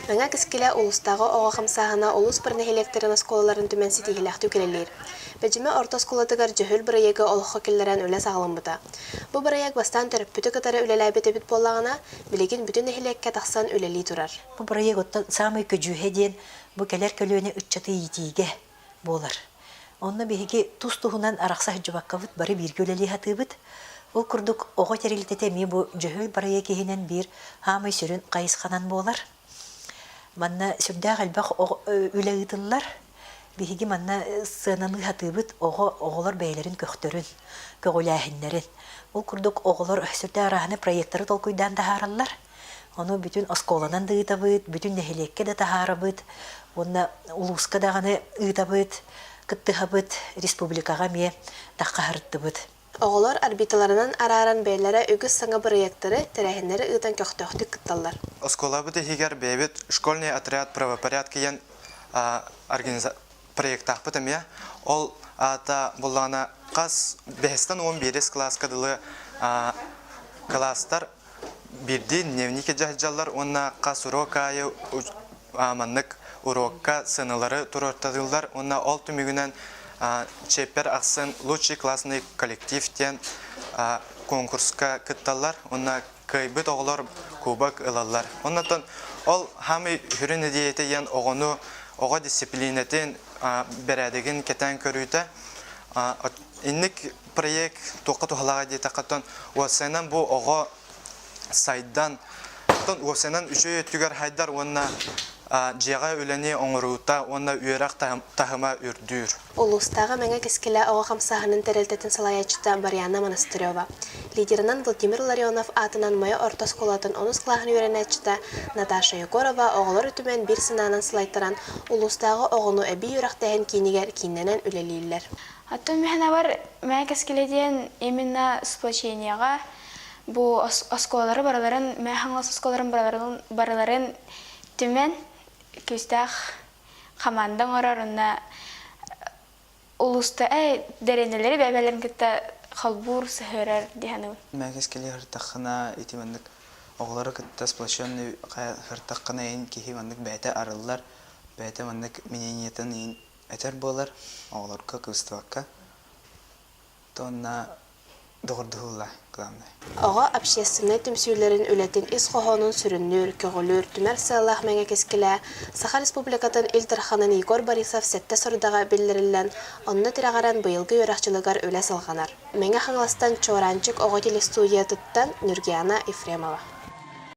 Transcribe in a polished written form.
Мэҥэ кэскилэ улуустааҕы оҕо хамсааһына улуус бары нэһилиэктэрин оскуолаларын түмэн ситиһиилээхтик үлэлиир. Бэдьимэ орто оскуолатыгар дьөһүөл бырайыагы олоххо киллэрэн үлэ саҕаламмыта. Бу бырайыак бастаан төрөппүтү кытары үлэлээбит эбит буоллаҕына, билигин бүтүн нэһилиэккэ тахсан үлэлии турар. Бу бырайыак оттон саамай көдьүүһэ диэн бу кэлэр көлүөнэ ыччаты иитиигэ буолар. Онно биһиги тус-туһунан арахса сылдьыбаккабыт бары бииргэ үлэлии сатыыбыт. Ол курдук оҕо тэрилтэтэ эмиэ бу Дьөһүөл бырайыак иһинэн биир саамай сүрүн хайысханан буолар. Манна сүрдээх элбэх үлэ ыытыллар. Биһиги манна сыаналыы сатыыбыт оҕо оҕолор бэйэлэрин көхтөрүн, көҕүлээһиннэрин. Ол курдук оҕолор сүрдээх арааһынай проектары толкуйдаан таһаараллар. Ону бүтүн оскуоланан да ыытабыт, бүтүн нэһилиэккэ да таһаарабыт уонна улууска даҕаны ыытабыт, кыттыһабыт, республикаҕа эмиэ таххаһырдыбыт. Оҕолор орбиталарынан арааран бэйэлэрэ үгүс саҥа бырайыактары, тэрээһиннэри ыытан көхтөөхтүк кытталлар. Оскуолабыт иһигэр бэйэбит школьный отряд правопорядка диэн проектаахпыт эмиэ. Ол аата буллаҕына хас бэһистэн 11 кылааска дылы кылаастар биирдии дневник дьаһаллар уонна хас уруок аайы маннык уруокка сыаналары туруортатыллар уонна ол түмүгүнэн чиэппэр ахсын лучший классный коллектив диэн конкурска кытталлар уонна кыайбыт оҕолор кубок ылаллар. Оннотон ол хаамый сүрүн идеята диэн оҕону оҕо дисциплинэтин бэрээдэгин кэтээн көрүүтэ инник проект туохха туһалааҕа диэтэххэ уопсайынан бу оҕо сайдан оттон уопсайынан үчүгэй өттүгэр хайдар уонна дьиэҕэ үлэни оҥоруута уонна үөрэх таһыма үрдүүр. Улуустааҕы Мэҥэ кэскилэ оҕо хамсааһынын тэрилтэтин салайааччыта Барьяна Монастырева, лидерынан Владимир Ларионов аатынан Майа орто оскуолатын онус кылааһын үөрэнээччитэ Наташа Егорова оҕолор үтүмэн биир санаанан салайтаран улуустааҕы оҕону эбии үөрэхтээһин киинигэр кииннэнэн үлэлииллэр. Оттон миһанабар мэ кэскилэ диэн именно сплочениеҕа бу оскуолалары барыларын мэ хаҥалас оскуолаларын барыларын барыларын түмэн күүстээх хамаанда оҥорор уонна улууста дэриэнэлэри бэйэлэрин кытта холбуур сыһыарар дии саныыбын. Мэ кэскили ыртаххына ити маннык оҕолору кытта сплоченный ыртаххына ин киһи маннык бэйэтэ арыллар бэйэтэ маннык мнениетын ин этэр буолар оҕолорго кыбыстыбакка уонна доҕордоһуулла главное. Оҕо общественнай түмсүүлэрин үлэтин ис хоһоонун сүрүннүүр, көҕүлүүр, түмэр сыаллаах Мэҥэ кэскилэ Саха Республикатын Ил Дарханын Егор Борисов сэттэ сорудаҕа биллэриллэн, онно тирэҕирэн быйылгы үөрэх дьылыгар үлэ салҕанар. Мэҥэ Хаҥаластан Чуораанчык оҕо телестудиятыттан Нюргиана Ефремова.